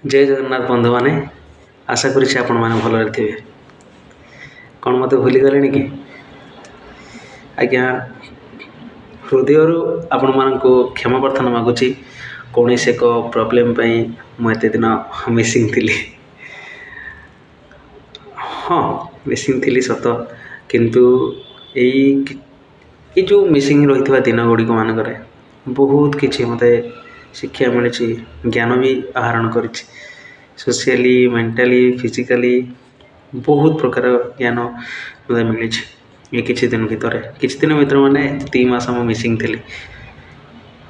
ଜୟ ଜଗନ୍ନାଥ ବନ୍ଧୁମାନେ, ଆଶା କରୁଛି ଆପଣମାନେ ଭଲରେ ଥିବେ। କ'ଣ ମୋତେ ଭୁଲିଗଲେଣି କି ଆଜ୍ଞା? ହୃଦୟରୁ ଆପଣମାନଙ୍କୁ କ୍ଷମା ପ୍ରାର୍ଥନା ମାଗୁଛି। କୌଣସି ଏକ ପ୍ରୋବ୍ଲେମ୍ ପାଇଁ ମୁଁ ଏତେ ଦିନ ମିସିଂ ଥିଲି। ହଁ, ମିସିଂ ଥିଲି ସତ, କିନ୍ତୁ ଏଇ ଏଇ ଯେଉଁ ମିସିଂ ରହିଥିବା ଦିନ ଗୁଡ଼ିକ ମାନଙ୍କରେ ବହୁତ କିଛି ମୋତେ ଶିକ୍ଷା ମିଳିଛି, ଜ୍ଞାନ ବି ଆହରଣ କରିଛି। ସୋସିଆଲି, ମେଣ୍ଟାଲି, ଫିଜିକାଲି ବହୁତ ପ୍ରକାର ଜ୍ଞାନ ମୋତେ ମିଳିଛି ଏ କିଛି ଦିନ ଭିତରେ। କିଛି ଦିନ ଭିତରେ ମାନେ 3 ମାସ ମୁଁ ମିସିଂ ଥିଲି।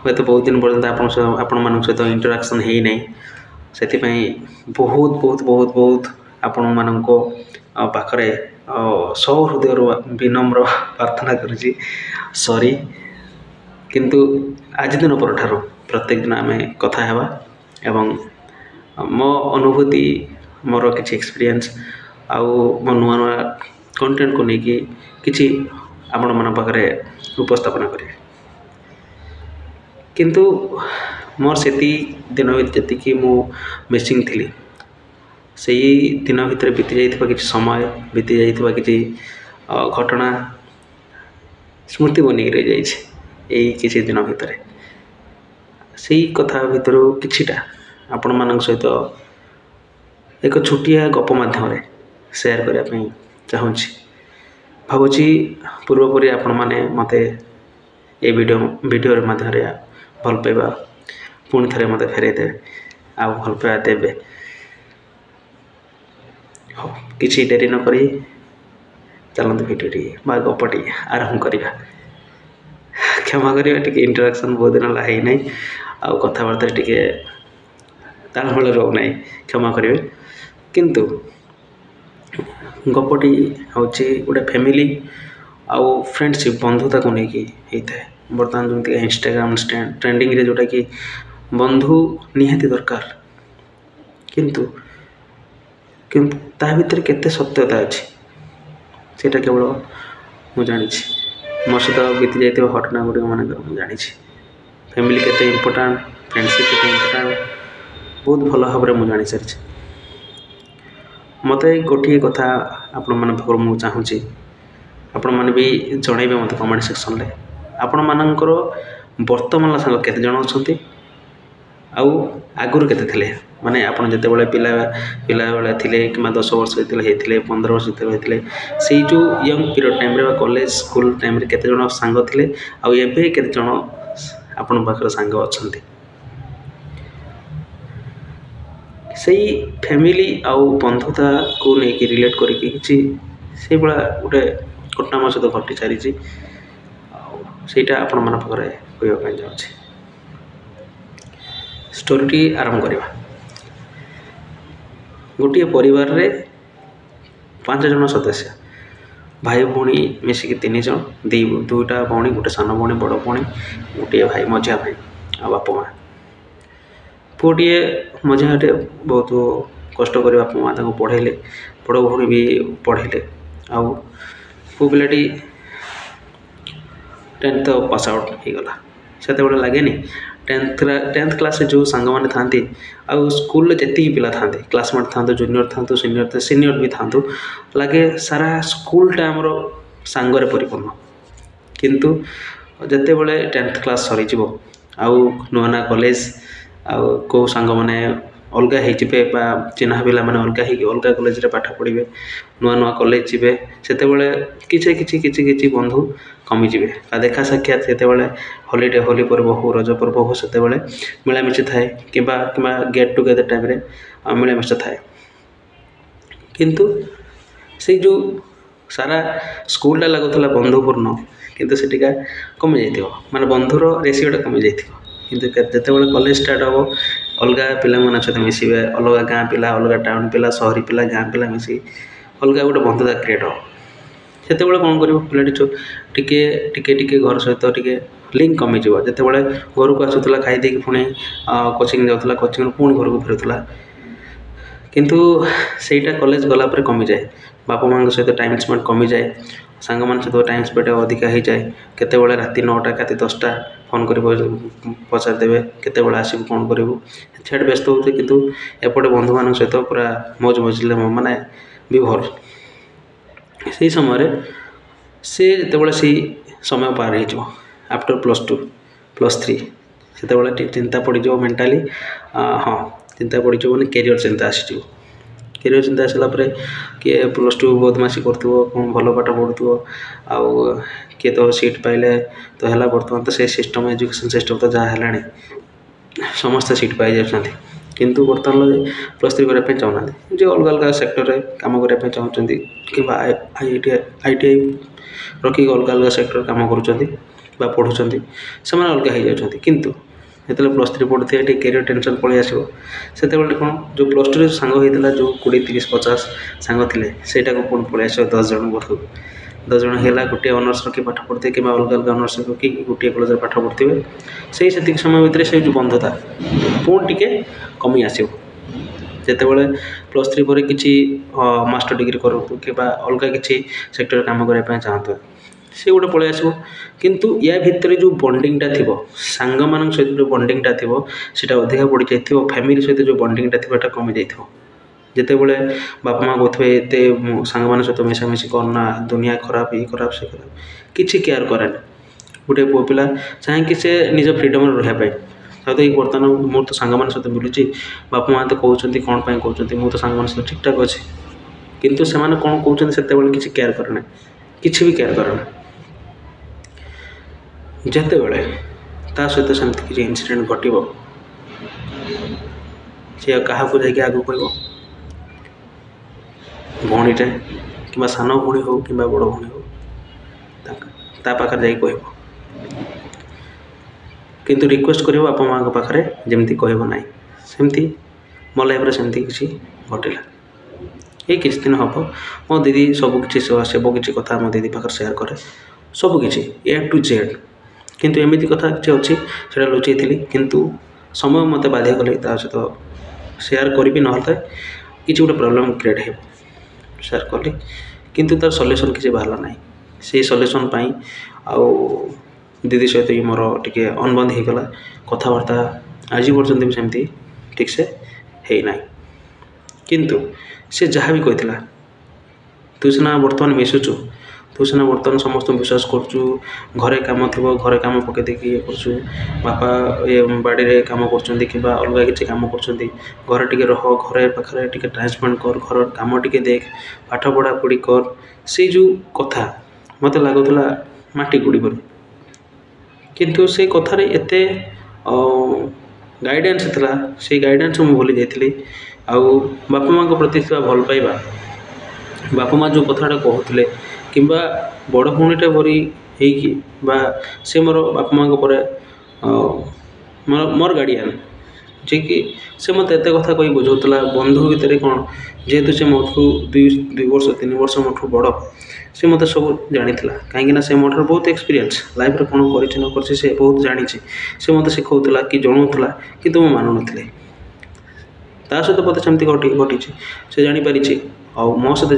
ହୁଏତ ବହୁତ ଦିନ ପର୍ଯ୍ୟନ୍ତ ଆପଣଙ୍କ ସହ, ଆପଣମାନଙ୍କ ସହିତ ଇଣ୍ଟରାକ୍ସନ୍ ହେଇନାହିଁ। ସେଥିପାଇଁ ବହୁତ ବହୁତ ବହୁତ ବହୁତ ଆପଣମାନଙ୍କ ପାଖରେ ସହୃଦୟରୁ ବିନମ୍ର ପ୍ରାର୍ଥନା କରୁଛି, ସରି। କିନ୍ତୁ ଆଜି ଦିନ ପରଠାରୁ ପ୍ରତ୍ୟେକ ଦିନ ଆମେ କଥା ହେବା ଏବଂ ମୋ ଅନୁଭୂତି, ମୋର କିଛି ଏକ୍ସପିରିଏନ୍ସ ଆଉ ମୋ ନୂଆ ନୂଆ କଣ୍ଟେଣ୍ଟକୁ ନେଇକି କିଛି ଆପଣମାନଙ୍କ ପାଖରେ ଉପସ୍ଥାପନା କରିବି। କିନ୍ତୁ ମୋର ସେତିକି ଦିନ ଯେତିକି ମୁଁ ମିସିଂ ଥିଲି, ସେଇ ଦିନ ଭିତରେ ବିତି ଯାଇଥିବା କିଛି ସମୟ, ବିତି ଯାଇଥିବା କିଛି ଘଟଣା ସ୍ମୃତି ବନିକି ରହିଯାଇଛି ଏଇ କିଛି ଦିନ ଭିତରେ। ସେଇ କଥା ଭିତରୁ କିଛିଟା ଆପଣମାନଙ୍କ ସହିତ ଏକ ଛୋଟିଆ ଗପ ମାଧ୍ୟମରେ ସେୟାର କରିବା ପାଇଁ ଚାହୁଁଛି। ଭାବୁଛି ପୂର୍ବପରି ଆପଣମାନେ ମୋତେ ଏ ଭିଡ଼ିଓ ମାଧ୍ୟମରେ ଭଲ ପାଇବା ପୁଣି ଥରେ ମୋତେ ଫେରାଇ ଦେବେ ଆଉ ଭଲ ପାଇବା ଦେବେ। ହଉ, କିଛି ଡେରି ନକରି ଚାଲନ୍ତୁ ଭିଡ଼ିଓଟି ବା ଗପଟି ଆରମ୍ଭ କରିବା। କ୍ଷମା କରିବେ, ଟିକେ ଇଣ୍ଟରାକ୍ସନ୍ ବହୁତ ଦିନ ହେଲା ହେଇନାହିଁ ଆଉ କଥାବାର୍ତ୍ତାରେ ଟିକେ ତାଳମେଳ ରହୁନାହିଁ, କ୍ଷମା କରିବେ। କିନ୍ତୁ ଗପଟି ହେଉଛି ଗୋଟେ ଫ୍ୟାମିଲି ଆଉ ଫ୍ରେଣ୍ଡସିପ୍, ବନ୍ଧୁତାକୁ ନେଇକି ହେଇଥାଏ। ବର୍ତ୍ତମାନ ଯେମିତିକା ଇନଷ୍ଟାଗ୍ରାମ ଟ୍ରେଣ୍ଡିଂରେ ଯେଉଁଟାକି ବନ୍ଧୁ ନିହାତି ଦରକାର, କିନ୍ତୁ କିନ୍ତୁ ତା ଭିତରେ କେତେ ସତ୍ୟତା ଅଛି ସେଇଟା କେବଳ ମୁଁ ଜାଣିଛି। ମୋ ସହିତ ବିତି ଯାଇଥିବା ଘଟଣା ଗୁଡ଼ିକ ମାନଙ୍କର ମୁଁ ଜାଣିଛି। ଫ୍ୟାମିଲି କେତେ ଇମ୍ପୋର୍ଟାଣ୍ଟ, ଫ୍ରେଣ୍ଡସିପ୍ କେତେ ଇମ୍ପୋର୍ଟାଣ୍ଟ, ବହୁତ ଭଲ ଭାବରେ ମୁଁ ଜାଣିସାରିଛି। ମୋତେ ଗୋଟିଏ କଥା ଆପଣମାନଙ୍କ ପାଖରୁ ମୁଁ ଚାହୁଁଛି, ଆପଣମାନେ ବି ଜଣାଇବେ ମୋତେ କମେଣ୍ଟ ସେକ୍ସନରେ, ଆପଣମାନଙ୍କର ବର୍ତ୍ତମାନର ସାଙ୍ଗ କେତେ ଜଣ ଅଛନ୍ତି ଆଉ ଆଗରୁ କେତେ ଥିଲେ। ମାନେ ଆପଣ ଯେତେବେଳେ ପିଲାବେଳେ ଥିଲେ କିମ୍ବା 10 ବର୍ଷ ଯେତେବେଳେ ହେଇଥିଲେ, 15 ବର୍ଷ ଯେତେବେଳେ ହେଇଥିଲେ, ସେଇ ଯେଉଁ ୟଙ୍ଗ ପିରିୟଡ଼ ଟାଇମ୍ରେ ବା କଲେଜ ସ୍କୁଲ ଟାଇମ୍ରେ କେତେ ଜଣ ସାଙ୍ଗ ଥିଲେ ଆଉ ଏବେ କେତେ ଜଣ ଆପଣଙ୍କ ପାଖରେ ସାଙ୍ଗ ଅଛନ୍ତି। ସେଇ ଫ୍ୟାମିଲି ଆଉ ବନ୍ଧୁତାକୁ ନେଇକି ରିଲେଟ୍ କରିକି କିଛି ସେଇଭଳିଆ ଗୋଟେ ଘଟଣା ମୋ ସହିତ ଘଟି ସାରିଛି ଆଉ ସେଇଟା ଆପଣମାନଙ୍କ ପାଖରେ କହିବା ପାଇଁ ଯାଉଛି। ଷ୍ଟୋରିଟି ଆରମ୍ଭ କରିବା। ଗୋଟିଏ ପରିବାରରେ 5 ଜଣ ସଦସ୍ୟ, ଭାଇ ଭଉଣୀ ମିଶିକି 3 ଜଣ, 2ଟା ଭଉଣୀ, ଗୋଟେ ସାନ ଭଉଣୀ, ବଡ଼ ଭଉଣୀ, ଗୋଟିଏ ଭାଇ, ମଝିଆ ଭାଇ ଆଉ ବାପା ମା'। ପୁଅଟିଏ ମଝିଆଟେ ବହୁତ କଷ୍ଟ କରି ବାପା ମା' ତାଙ୍କୁ ପଢ଼େଇଲେ, ବଡ଼ ଭଉଣୀ ବି ପଢ଼େଇଲେ। ଆଉ ପୁଅ ପିଲାଟି 10th pass out ହେଇଗଲା। ସେତେବେଳେ ଲାଗେନି 10th କ୍ଲାସ୍ରେ ଯେଉଁ ସାଙ୍ଗମାନେ ଥାଆନ୍ତି ଆଉ ସ୍କୁଲରେ ଯେତିକି ପିଲା ଥାଆନ୍ତି, କ୍ଲାସମେଟ୍ ଥାଆନ୍ତୁ, ଜୁନିୟର ଥାଆନ୍ତୁ, ସିନିୟର ବି ଥାଆନ୍ତୁ, ଲାଗେ ସାରା ସ୍କୁଲଟା ଆମର ସାଙ୍ଗରେ ପରିପୂର୍ଣ୍ଣ। କିନ୍ତୁ ଯେତେବେଳେ 10th class ସରିଯିବ ଆଉ ନୂଆ ନୂଆ କଲେଜ ଆଉ କେଉଁ ସାଙ୍ଗମାନେ ଅଲଗା ହେଇଯିବେ ବା ଚିହ୍ନା ପିଲାମାନେ ଅଲଗା ହେଇକି ଅଲଗା କଲେଜରେ ପାଠ ପଢ଼ିବେ, ନୂଆ ନୂଆ କଲେଜ ଯିବେ, ସେତେବେଳେ କିଛି କିଛି କିଛି କିଛି ବନ୍ଧୁ କମିଯିବେ। ଆଉ ଦେଖା ସାକ୍ଷାତ ସେତେବେଳେ ହଲିଡ଼େ, ହୋଲି ପର୍ବ ହଉ, ରଜ ପର୍ବ ହଉ, ସେତେବେଳେ ମିଳାମିଶି ଥାଏ କିମ୍ବା କିମ୍ବା ଗେଟ୍ ଟୁଗେଦର୍ ଟାଇମ୍ରେ ମିଳାମିଶା ଥାଏ। କିନ୍ତୁ ସେଇ ଯେଉଁ ସାରା ସ୍କୁଲଟା ଲାଗୁଥିଲା ବନ୍ଧୁପୂର୍ଣ୍ଣ, କିନ୍ତୁ ସେଠିକା କମିଯାଇଥିବ, ମାନେ ବନ୍ଧୁର ରେସିଓଟା କମିଯାଇଥିବ। କିନ୍ତୁ ଯେତେବେଳେ କଲେଜ ଷ୍ଟାର୍ଟ ହେବ, ଅଲଗା ପିଲାମାନଙ୍କ ସହିତ ମିଶିବେ, ଅଲଗା ଗାଁ ପିଲା, ଅଲଗା ଟାଉନ୍ ପିଲା, ସହରୀ ପିଲା, ଗାଁ ପିଲା ମିଶି ଅଲଗା ଗୋଟେ ବନ୍ଧୁତା କ୍ରିଏଟ୍ ହେବ। ସେତେବେଳେ କ'ଣ କରିବ ପିଲାଟି, ଟିକେ ଟିକେ ଟିକେ ଘର ସହିତ ଟିକେ ଲିଙ୍କ କମିଯିବ। ଯେତେବେଳେ ଘରକୁ ଆସୁଥିଲା, ଖାଇ ଦେଇକି ପୁଣି କୋଚିଂ ଯାଉଥିଲା, କୋଚିଂରୁ ପୁଣି ଘରକୁ ଫେରୁଥିଲା, କିନ୍ତୁ ସେଇଟା କଲେଜ ଗଲା ପରେ କମିଯାଏ। ବାପା ମାଆଙ୍କ ସହିତ ଟାଇମ୍ ସ୍ପେଣ୍ଡ କମିଯାଏ, ସାଙ୍ଗମାନଙ୍କ ସହିତ ଟାଇମ୍ ସ୍ପେଣ୍ଡ ଅଧିକା ହେଇଯାଏ। କେତେବେଳେ ରାତି 9ଟା, ରାତି 10ଟା ଫୋନ୍ କରି ପଚାରିଦେବେ କେତେବେଳେ ଆସିବୁ କ'ଣ କରିବୁ। ସିଆଡ଼େ ବ୍ୟସ୍ତ ହେଉଥିବେ, କିନ୍ତୁ ଏପଟେ ବନ୍ଧୁମାନଙ୍କ ସହିତ ପୁରା ମୌଜ ମଜଲିସ୍ ମାନେ ବିଭୋର। ସେଇ ସମୟରେ ସେ ଯେତେବେଳେ ସେଇ ସମୟ ପାର ହେଇଯିବ, ଆଫ୍ଟର୍ +2 +3, ସେତେବେଳେ ଟିକେ ଚିନ୍ତା ପଡ଼ିଯିବ ମେଣ୍ଟାଲି। ହଁ, ଚିନ୍ତା ପଡ଼ିଯିବ ମାନେ କ୍ୟାରିୟର୍ ଚିନ୍ତା ଆସିଯିବ। କ୍ୟାରିୟର୍ ଚିନ୍ତା ଆସିଲା ପରେ କିଏ +2 ବଦମାସି କରୁଥିବ, କ'ଣ ଭଲ ପାଠ ପଢ଼ୁଥିବ, ଆଉ କିଏ ତ ସିଟ୍ ପାଇଲେ ତ ହେଲା। ବର୍ତ୍ତମାନ ତ ସେ ସିଷ୍ଟମ୍, ଏଜୁକେସନ୍ ସିଷ୍ଟମ୍ ତ ଯାହା ହେଲାଣି, ସମସ୍ତେ ସିଟ୍ ପାଇଯାଉଛନ୍ତି। କିନ୍ତୁ ବର୍ତ୍ତମାନ +3 କରିବା ପାଇଁ ଚାହୁଁନାହାନ୍ତି, ଯେ ଅଲଗା ଅଲଗା ସେକ୍ଟରରେ କାମ କରିବା ପାଇଁ ଚାହୁଁଛନ୍ତି, କିମ୍ବା ITI ରଖିକି ଅଲଗା ଅଲଗା ସେକ୍ଟରରେ କାମ କରୁଛନ୍ତି ବା ପଢ଼ୁଛନ୍ତି, ସେମାନେ ଅଲଗା ହେଇଯାଉଛନ୍ତି। କିନ୍ତୁ ଯେତେବେଳେ +3 ପଢ଼ୁଥିବେ, ଟିକେ କ୍ୟାରିୟର୍ ଟେନସନ୍ ପଳେଇ ଆସିବ। ସେତେବେଳେ କ'ଣ ଯେଉଁ +2ରେ ସାଙ୍ଗ ହେଇଥିଲା, ଯେଉଁ 20 30 50 ସାଙ୍ଗ ଥିଲେ, ସେଇଟାକୁ ପୁଣି ପଳେଇ ଆସିବ 10 ଜଣଙ୍କ ପାଖକୁ। 10 ଜଣ ହେଲା ଗୋଟିଏ ଅନର୍ସ ରଖି ପାଠ ପଢ଼ୁଥିବେ, କିମ୍ବା ଅଲଗା ଅଲଗା ଅନର୍ସ ରଖିକି ଗୋଟିଏ କଲେଜରେ ପାଠ ପଢ଼ୁଥିବେ। ସେଇ ସେତିକି ସମୟ ଭିତରେ ସେଇ ଯେଉଁ ବନ୍ଧୁତା ପୁଣି ଟିକେ କମି ଆସିବ। ଯେତେବେଳେ +3 ପରେ କିଛି ମାଷ୍ଟର ଡିଗ୍ରୀ କରନ୍ତୁ କିମ୍ବା ଅଲଗା କିଛି ସେକ୍ଟରରେ କାମ କରିବା ପାଇଁ ଚାହାନ୍ତୁ, ସେ ଗୋଟେ ପଳେଇ ଆସିବ। କିନ୍ତୁ ୟା ଭିତରେ ଯେଉଁ ବଣ୍ଡିଙ୍ଗଟା ଥିବ, ସାଙ୍ଗମାନଙ୍କ ସହିତ ଯେଉଁ ବଣ୍ଡିଙ୍ଗଟା ଥିବ, ସେଇଟା ଅଧିକା ବଢ଼ିଯାଇଥିବ। ଫ୍ୟାମିଲି ସହିତ ଯେଉଁ ବଣ୍ଡିଙ୍ଗଟା ଥିବ, ଏଇଟା କମିଯାଇଥିବ। ଯେତେବେଳେ ବାପା ମା' କହୁଥିବେ, ଏତେ ସାଙ୍ଗମାନଙ୍କ ସହିତ ମିଶାମିଶି କରନା, ଦୁନିଆ ଖରାପ, ଇଏ ଖରାପ, ସେ ଖରାପ, କିଛି କେୟାର କରେନି। ଗୋଟେ ପୁଅ ପିଲା ଚାହେଁକି ସେ ନିଜ ଫ୍ରିଡ଼ମ୍ରେ ରହିବା ପାଇଁ। ହয়তো ଏଇ ବର୍ତ୍ତମାନ ମୁଁ ତ ସାଙ୍ଗମାନଙ୍କ ସହିତ ବୁଲୁଛି, ବାପା ମା' ତ କହୁଛନ୍ତି, କ'ଣ ପାଇଁ କହୁଛନ୍ତି? ମୁଁ ତ ସାଙ୍ଗମାନଙ୍କ ସହିତ ଠିକ୍ଠାକ୍ ଅଛି। କିନ୍ତୁ ସେମାନେ କ'ଣ କହୁଛନ୍ତି ସେତେବେଳେ କିଛି କେୟାର କରେ ନାହିଁ, କିଛି ବି କେୟାର କରେ ନା। ଯେତେବେଳେ ତା ସହିତ ସେମିତି କିଛି ଇନସିଡେଣ୍ଟ ଘଟିବ, ସେ ଆଉ କାହାକୁ ଯାଇକି ଆଗକୁ କହିବ? ଭଉଣୀଟେ କିମ୍ବା ସାନ ଭଉଣୀ ହଉ କିମ୍ବା ବଡ଼ ଭଉଣୀ ହଉ, ତା ପାଖରେ ଯାଇକି କହିବ। କିନ୍ତୁ ରିକ୍ୱେଷ୍ଟ କରିବ ବାପା ମାଆଙ୍କ ପାଖରେ ଯେମିତି କହିବ ନାହିଁ। ସେମିତି ମୋ ଲାଇଫ୍ରେ ସେମିତି କିଛି ଘଟିଲା। ଏଇ କିଛି ଦିନ ହେବ ମୋ ଦିଦି ସବୁ କିଛି, ସବୁ କିଛି କଥା ମୋ ଦିଦି ପାଖରେ ସେୟାର କରେ, ସବୁ କିଛି ଏ ଟୁ ଜେଡ଼୍। କିନ୍ତୁ ଏମିତି କଥା କିଛି ଅଛି, ସେଇଟା ଲୁଚେଇଥିଲି। କିନ୍ତୁ ସମୟ ମୋତେ ବାଧ୍ୟ କଲେ ତା ସହିତ ସେୟାର କରିବି, ନହେଲେ କିଛି ଗୋଟେ ପ୍ରୋବ୍ଲେମ୍ କ୍ରିଏଟ୍ ହେବ। ସେୟାର କଲି, କିନ୍ତୁ ତା'ର ସଲ୍ୟୁସନ୍ କିଛି ବାହାରିଲା ନାହିଁ। ସେଇ ସଲ୍ୟୁସନ୍ ପାଇଁ ଆଉ ଦିଦି ସହିତ ବି ମୋର ଟିକେ ଅନବନ୍ଦ ହେଇଗଲା। କଥାବାର୍ତ୍ତା ଆଜି ପର୍ଯ୍ୟନ୍ତ ବି ସେମିତି ଠିକ୍ସେ ହେଇନାହିଁ। କିନ୍ତୁ ସେ ଯାହା ବି କହିଥିଲା, ତୁ ସିନା ବର୍ତ୍ତମାନ ମିଶୁଛୁ, ତୁ ସିନା ବର୍ତ୍ତମାନ ସମସ୍ତଙ୍କୁ ବିଶ୍ୱାସ କରୁଛୁ, ଘରେ କାମ ଥିବ, ଘରେ କାମ ପକାଇ ଦେଇକି ଇଏ କରୁଛୁ, ବାପା ଇଏ ବାଡ଼ିରେ କାମ କରୁଛନ୍ତି କିମ୍ବା ଅଲଗା କିଛି କାମ କରୁଛନ୍ତି, ଘରେ ଟିକେ ରହ, ଘରେ ପାଖରେ ଟିକେ ଟାଇମ୍ ସ୍ପେଣ୍ଡ କର, ଘର କାମ ଟିକେ ଦେଖ, ପାଠ ପଢ଼ାପଢ଼ି କର। ସେଇ ଯେଉଁ କଥା ମୋତେ ଲାଗୁଥିଲା ମାଟି ଗୋଡ଼ି ପରି, କିନ୍ତୁ ସେଇ କଥାରେ ଏତେ ଗାଇଡ଼ାନ୍ସ ଥିଲା, ସେଇ ଗାଇଡ଼ାନ୍ସ ମୁଁ ଭୁଲି ଯାଇଥିଲି। ଆଉ ବାପା ମାଆଙ୍କ ପ୍ରତି ଥିବା ଭଲ ପାଇବା, ବାପା ମା' ଯେଉଁ କଥାଟା କହୁଥିଲେ, କିମ୍ବା ବଡ଼ ଭଉଣୀଟା ପରି ହେଇକି ବା ସେ ମୋର ବାପା ମାଆଙ୍କ ପରେ ମୋର ଗାର୍ଡ଼ିଆନ୍, ଯିଏକି ସେ ମୋତେ ଏତେ କଥା କହି ବୁଝାଉଥିଲା। ବନ୍ଧୁ ଭିତରେ କ'ଣ, ଯେହେତୁ ସେ ମୋଠୁ ଦୁଇ ବର୍ଷ 3 ବର୍ଷ ମୋଠୁ ବଡ଼, ସେ ମୋତେ ସବୁ ଜାଣିଥିଲା, କାହିଁକିନା ସେ ମୋ ଠାରୁ ବହୁତ ଏକ୍ସପିରିଏନ୍ସ, ଲାଇଫ୍ରେ କ'ଣ କରିଛି ନ କରିଛି ସେ ବହୁତ ଜାଣିଛି। ସେ ମୋତେ ଶିଖାଉଥିଲା କି ଜଣାଉଥିଲା, କିନ୍ତୁ ମୁଁ ମାନୁନଥିଲି। ତା ସହିତ ବୋଧେ ସେମିତି ଘଟିଛି, ସେ ଜାଣିପାରିଛି। ଆଉ ମୋ ସହିତ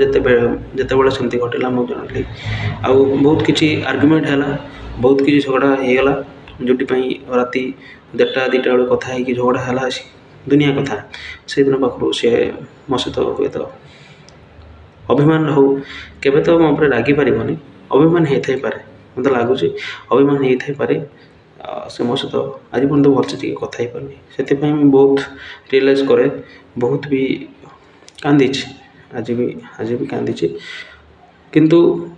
ଯେତେବେଳେ ସେମିତି ଘଟିଲା, ମୁଁ ଜାଣିଲି। ଆଉ ବହୁତ କିଛି ଆର୍ଗ୍ୟୁମେଣ୍ଟ ହେଲା, ବହୁତ କିଛି ଝଗଡ଼ା ହେଇଗଲା, ଯେଉଁଥି ପାଇଁ ରାତି 1:30 2ଟା ବେଳକୁ କଥା ହେଇକି ଝଗଡ଼ା ହେଲା ଦୁନିଆ କଥା। ସେଇଦିନ ପାଖରୁ ସେ ମୋ ସହିତ ହୁଏତ ଅଭିମାନ ହଉ, କେବେ ତ ମୋ ଉପରେ ରାଗିପାରିବନି, ଅଭିମାନ ହେଇଥାଇପାରେ, ମୋତେ ଲାଗୁଛି ଅଭିମାନ ହେଇଥାଇପାରେ। ସେ ମୋ ସହିତ ଆଜି ପର୍ଯ୍ୟନ୍ତ ଭଲସେ ଟିକେ କଥା ହେଇପାରୁନି। ସେଥିପାଇଁ ମୁଁ ବହୁତ ରିଏଲାଇଜ୍ କରେ, ବହୁତ ବି କାନ୍ଦିଛି, ଆଜି ବି କାନ୍ଦିଛି। କିନ୍ତୁ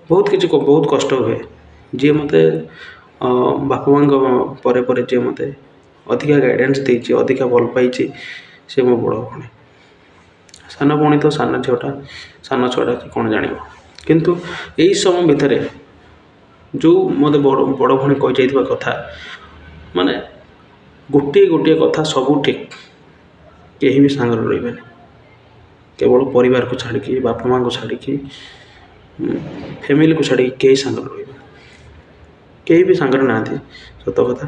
ବହୁତ କିଛି ବହୁତ କଷ୍ଟ ହୁଏ। ଯିଏ ମୋତେ ବାପା ମାଆଙ୍କ ପରେ ପରେ ଯିଏ ମୋତେ ଅଧିକା ଗାଇଡ଼ାନ୍ସ ଦେଇଛି, ଅଧିକା ଭଲ ପାଇଛି, ସେ ମୋ ବଡ଼ ଭଉଣୀ। ସାନ ଭଉଣୀ ତ ସାନ ଝିଅଟା, ସାନ ଛୁଆଟା, କ'ଣ ଜାଣିବ? କିନ୍ତୁ ଏଇ ସମୟ ଭିତରେ ଯେଉଁ ମୋତେ ବଡ଼ ବଡ଼ ଭଉଣୀ କହିଯାଇଥିବା କଥା, ମାନେ ଗୋଟିଏ ଗୋଟିଏ କଥା ସବୁ ଠିକ୍। କେହି ବି ସାଙ୍ଗରେ ରହିବେନି, କେବଳ ପରିବାରକୁ ଛାଡ଼ିକି, ବାପା ମାଆଙ୍କୁ ଛାଡ଼ିକି, ଫ୍ୟାମିଲିକୁ ଛାଡ଼ିକି କେହି ସାଙ୍ଗରେ ରହିବେନି। କେହି ବି ସାଙ୍ଗରେ ନାହାନ୍ତି, ସତ କଥା,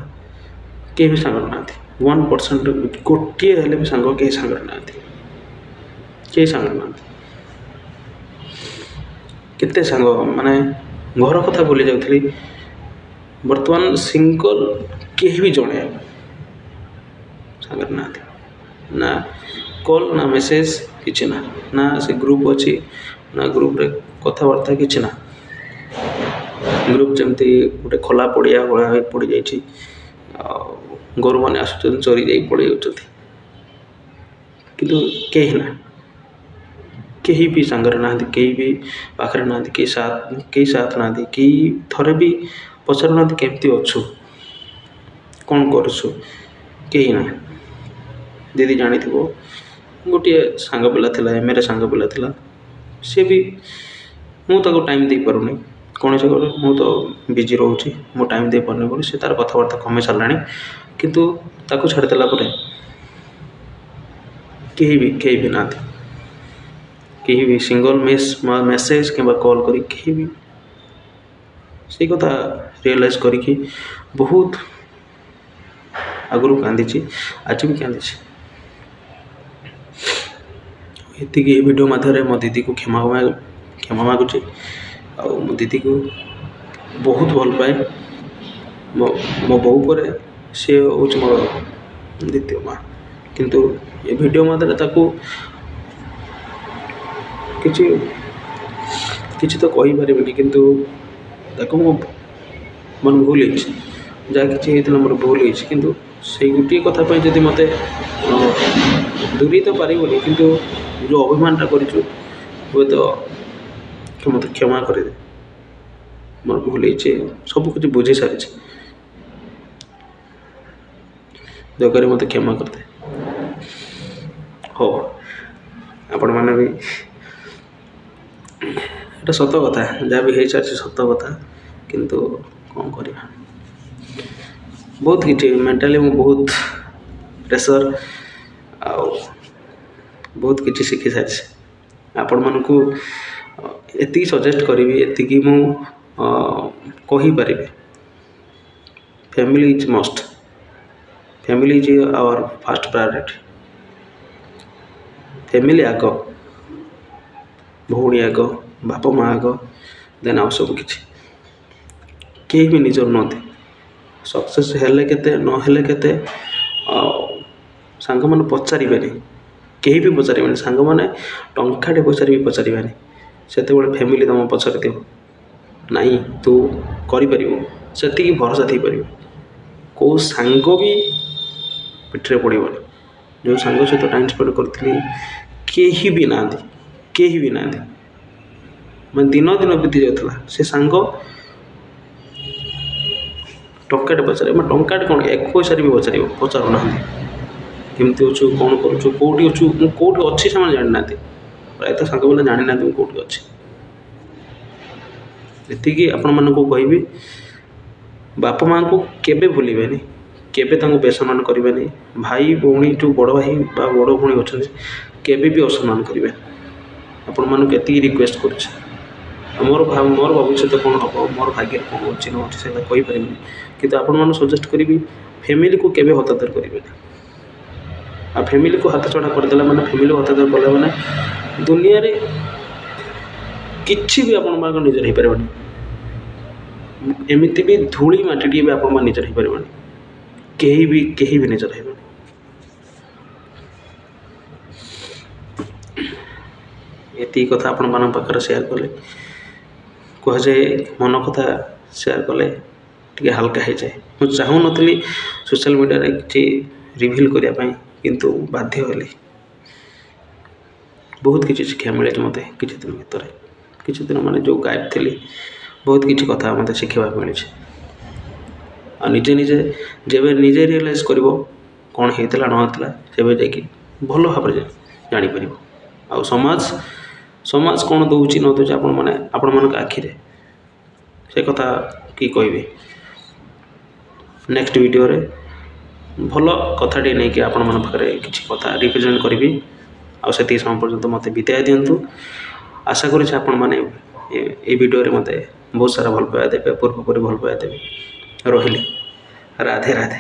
କେହି ବି ସାଙ୍ଗରେ ନାହାନ୍ତି। 1% ଗୋଟିଏ ହେଲେ ବି ସାଙ୍ଗ କେହି ସାଙ୍ଗରେ ନାହାନ୍ତି, କେହି ସାଙ୍ଗରେ ନାହାନ୍ତି। କେତେ ସାଙ୍ଗ, ମାନେ ଘର କଥା ଭୁଲି ଯାଉଥିଲି। ବର୍ତ୍ତମାନ ସିଙ୍ଗଲ୍ କେହି ବି ଜଣେ ସାଙ୍ଗରେ ନାହାନ୍ତି, ନା କଲ୍ ନା ମେସେଜ୍ କିଛି ନା, ନା ସେ ଗ୍ରୁପ୍ ଅଛି ନା ଗ୍ରୁପ୍ରେ କଥାବାର୍ତ୍ତା କିଛି ନା। ଗ୍ରୁପ୍ ଯେମିତି ଗୋଟେ ଖୋଲା ପଡ଼ିଆ ଭଳିଆ ହୋଇ ପଡ଼ିଯାଇଛି, ଆଉ ଗୋରୁମାନେ ଆସୁଛନ୍ତି ଚରି ଯାଇ ପଳେଇ ଯାଉଛନ୍ତି, କିନ୍ତୁ କେହି ନା, କେହି ବି ସାଙ୍ଗରେ ନାହାନ୍ତି, କେହି ବି ପାଖରେ ନାହାନ୍ତି, କେହି ସାଥ ନାହାନ୍ତି, କେହି ଥରେ ବି ପଚାରୁନାହାନ୍ତି କେମିତି ଅଛୁ, କ'ଣ କରୁଛୁ, କେହି ନା। ଦିଦି ଜାଣିଥିବ, ଗୋଟିଏ ସାଙ୍ଗ ପିଲା ଥିଲା, ଏମ୍ଏରେ ସାଙ୍ଗ ପିଲା ଥିଲା, ସିଏ ବି ମୁଁ ତାକୁ ଟାଇମ୍ ଦେଇପାରୁନି କୌଣସି, ମୁଁ ତ ବିଜି ରହୁଛି, ମୁଁ ଟାଇମ୍ ଦେଇପାରୁନି ବୋଲି ସେ ତା'ର କଥାବାର୍ତ୍ତା କମେଇ ସାରିଲାଣି। କିନ୍ତୁ ତାକୁ ଛାଡ଼ିଦେଲା ପରେ କେହି ବି ନାହାନ୍ତି, କେହି ବି ସିଙ୍ଗଲ୍ ମେସେଜ୍ କିମ୍ବା କଲ୍ କରି କେହି ବି ସେଇ କଥା ରିଏଲାଇଜ୍ କରିକି ବହୁତ ଆଗରୁ କାନ୍ଦିଛି, ଆଜି ବି କାନ୍ଦିଛି। ଏତିକି ଏ ଭିଡ଼ିଓ ମାଧ୍ୟମରେ ମୋ ଦିଦିକୁ କ୍ଷମା ମାଗୁଛି। ଆଉ ମୋ ଦିଦିକୁ ବହୁତ ଭଲ ପାଏ, ମୋ ବୋଉ ପରେ ସିଏ ହେଉଛି ମୋର ଦ୍ୱିତୀୟ ମା'। କିନ୍ତୁ ଏ ଭିଡ଼ିଓ ମାଧ୍ୟମରେ ତାକୁ କିଛି କିଛି ତ କହିପାରିବିନି, କିନ୍ତୁ ତାକୁ ମୁଁ ମୋର ଭୁଲ ହେଇଛି, ଯାହା କିଛି ହେଇଥିଲା ମୋର ଭୁଲ ହେଇଛି। କିନ୍ତୁ ସେଇ ଗୋଟିଏ କଥା ପାଇଁ ଯଦି ମୋତେ ଦୂରେଇ ତ ପାରିବନି, କିନ୍ତୁ ଯେଉଁ ଅଭିମାନଟା କରିଛୁ ହୁଏତ ମୋତେ କ୍ଷମା କରିଦେ, ମୋର ଭୁଲ ହେଇଛି, ସବୁ କିଛି ବୁଝି ସାରିଛି, ଦୟାକରି ମୋତେ କ୍ଷମା କରିଦେ। ହଉ, ଆପଣମାନେ ବି ଏଇଟା ସତ କଥା, ଯାହା ବି ହେଇସାରିଛି ସତ କଥା, କିନ୍ତୁ କ'ଣ କରିବା, ବହୁତ କିଛି ମେଣ୍ଟାଲି ମୁଁ ବହୁତ ପ୍ରେସର୍ ଆଉ ବହୁତ କିଛି ଶିଖି ସାରିଛି। ଆପଣମାନଙ୍କୁ ଏତିକି ସଜେଷ୍ଟ କରିବି, ଏତିକି ମୁଁ କହିପାରିବି, family is must, family is our first priority. Family ଆଗ, ଭଉଣୀ ଆଗ, ବାପା ମା' ଆଗ, ଦେନ୍ ଆଉ ସବୁ କିଛି। କେହି ବି ନିଜର ନୁହନ୍ତି, ସକ୍ସେସ୍ ହେଲେ କେତେ ନହେଲେ କେତେ, ଆଉ ସାଙ୍ଗମାନେ ପଚାରିବେନି, କେହି ବି ପଚାରିବେନି, ସାଙ୍ଗମାନେ ଟଙ୍କାଟେ ପଚାରି ବି ପଚାରିବେନି। ସେତେବେଳେ ଫ୍ୟାମିଲି ତୁମ ପଛରେ ଥିବ, ନାଇଁ ତୁ କରିପାରିବୁ, ସେତିକି ଭରସା ଦେଇପାରିବ। କେଉଁ ସାଙ୍ଗ ବି ପିଠିରେ ପଡ଼ିବନି। ଯେଉଁ ସାଙ୍ଗ ସହିତ ଟାଇମ୍ ସ୍ପେଣ୍ଡ କରିଥିଲି କେହି ବି ନାହାନ୍ତି, କେହି ବି ନାହାନ୍ତି, ମାନେ ଦିନ ଦିନ ବିତି ଯାଉଥିଲା। ସେ ସାଙ୍ଗ ଟଙ୍କାଟେ ପଚାରିବ, ମାନେ ଟଙ୍କାଟେ କ'ଣ 1 ପଇସାରେ ବି ପଚାରୁନାହାନ୍ତି, କେମିତି ଅଛୁ, କ'ଣ କରୁଛୁ, କେଉଁଠି ଅଛୁ। ମୁଁ କେଉଁଠି ଅଛି ସେମାନେ ଜାଣିନାହାନ୍ତି, ପ୍ରାୟତଃ ସାଙ୍ଗମାନେ ଜାଣିନାହାନ୍ତି ମୁଁ କେଉଁଠି ଅଛି। ଏତିକି ଆପଣମାନଙ୍କୁ କହିବି, ବାପା ମାଆଙ୍କୁ କେବେ ଭୁଲିବେନି, କେବେ ତାଙ୍କୁ ବେସମ୍ମାନ କରିବେନି। ଭାଇ ଭଉଣୀ ଯେଉଁ ବଡ଼ ଭାଇ ବା ବଡ଼ ଭଉଣୀ ଅଛନ୍ତି କେବେ ବି ଅସମ୍ମାନ କରିବେନି। ଆପଣମାନଙ୍କୁ ଏତିକି ରିକ୍ୱେଷ୍ଟ କରୁଛି। ମୋର ଭବିଷ୍ୟତ କ'ଣ ହେବ, ମୋର ଭାଗ୍ୟରେ କ'ଣ ଅଛି ନ ଅଛି ସେଇଟା କହିପାରିବିନି, କିନ୍ତୁ ଆପଣମାନଙ୍କୁ ସଜେଷ୍ଟ କରିବି ଫ୍ୟାମିଲିକୁ କେବେ ହତାଦର କରିବେନି। ଆଉ ଫ୍ୟାମିଲିକୁ ହାତ ଛଡ଼ା କରିଦେଲା ମାନେ, ଫ୍ୟାମିଲିକୁ ହତାଦର କଲା ମାନେ ଦୁନିଆରେ କିଛି ବି ଆପଣମାନଙ୍କ ନିଜର ହେଇପାରିବନି। ଏମିତି ବି ଧୂଳି ମାଟିଟିଏ ବି ଆପଣମାନେ ନିଜର ହେଇପାରିବନି, କେହି ବି ନିଜର ହେବେନି। ଏତିକି କଥା ଆପଣମାନଙ୍କ ପାଖରେ ସେୟାର କଲେ, କୁହାଯାଏ ମନ କଥା ସେୟାର କଲେ ଟିକେ ହାଲକା ହେଇଯାଏ। ମୁଁ ଚାହୁଁନଥିଲି ସୋସିଆଲ ମିଡ଼ିଆରେ କିଛି ରିଭିଲ୍ କରିବା ପାଇଁ, କିନ୍ତୁ ବାଧ୍ୟ ହେଲି। ବହୁତ କିଛି ଶିକ୍ଷା ମିଳିଛି ମୋତେ କିଛି ଦିନ ଭିତରେ, କିଛି ଦିନ ମାନେ ଯେଉଁ ଗାୟବ ଥିଲି ବହୁତ କିଛି କଥା ମୋତେ ଶିଖିବାକୁ ମିଳିଛି। ଆଉ ନିଜେ ନିଜେ ଯେବେ ନିଜେ ରିଏଲାଇଜ୍ କରିବ କ'ଣ ହେଇଥିଲା ନ ହେଇଥିଲା, ସେବେ ଯାଇକି ଭଲ ଭାବରେ ଜାଣିପାରିବ। ଆଉ ସମାଜ କ'ଣ ଦେଉଛି ନ ଦେଉଛି ଆପଣମାନେ ଆପଣମାନଙ୍କ ଆଖିରେ, ସେ କଥା କି କହିବି। ନେକ୍ସଟ ଭିଡ଼ିଓରେ ଭଲ କଥାଟିଏ ନେଇକି ଆପଣମାନଙ୍କ ପାଖରେ କିଛି କଥା ରିପ୍ରେଜେଣ୍ଟ କରିବି। ଆଉ ସେତିକି ସମୟ ପର୍ଯ୍ୟନ୍ତ ମୋତେ ବିଦାୟ ଦିଅନ୍ତୁ। ଆଶା କରୁଛି ଆପଣମାନେ ଏଇ ଭିଡ଼ିଓରେ ମୋତେ ବହୁତ ସାରା ଭଲ ପାଇବା ଦେବେ, ପୂର୍ବ ପରି ଭଲ ପାଇବା ଦେବେ। ରହିଲି, ରାଧେ ରାଧେ।